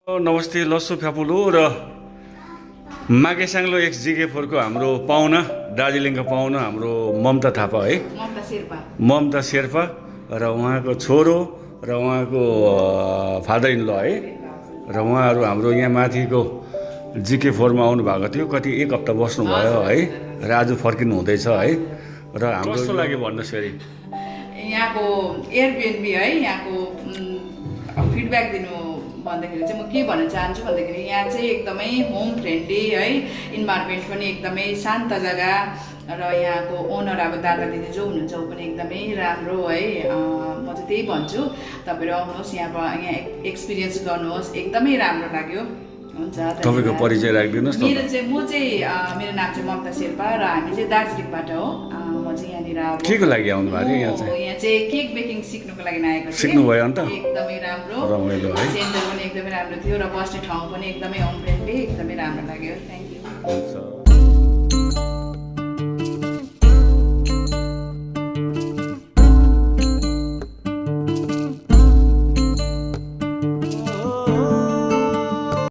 नमस्ते लस्सु फ्यापुलु र माघेसाङ्लो एक्स जिके4 को हाम्रो पाहुना दार्जिलिङको पाहुना हाम्रो ममता थापा है ममता शेर्पा र उहाँको छोरो र उहाँको फादर इन ल है र उहाँहरू हाम्रो यहाँ माथिको जिके4 मा आउनु भएको थियो कति एक हप्ता बस्नुभयो है र आज फर्किनु हुँदैछ है र हाम्रो कस्तो लाग्यो भन्नुहोस् फेरि यहाँको एयरबिएनबी है यहाँको फिडब्याक दिनु भन्दाखेरि चाहिँ म के भन्न चाहन्छु भन्दाखेरि यहाँ चाहिँ एकदमै होम फ्रेन्डली है इन्भाइरोमेन्ट पनि एकदमै शान्त जग्गा र यहाँको ओनर अब दादा दिदी जो हुनुहुन्छ ऊ पनि एकदमै राम्रो है म चाहिँ त्यही भन्छु तपाईँहरू आउनुहोस् यहाँ एक्सपिरियन्स गर्नुहोस् एकदमै राम्रो लाग्यो हुन्छ तपाईँको परिचय राखिदिनुहोस् मेरो चाहिँ मेरो नाम चाहिँ ममता शेर्पा र हामी चाहिँ दार्जिलिङबाट हो म चाहिँ यहाँनिर अब के को लागि आउनु भएको थियो यहाँ चाहिँ केक बेकिङ सिक्नुको लागि आएको थिएँ सिक्नुभयो अन्त एकदमै राम्रो रमाइलो है सेन्टर पनि एकदमै राम्रो थियो र बस्ने ठाउँ पनि एकदमै होम फ्रेन्डली एकदमै राम्रो लाग्यो थ्याङ्क यू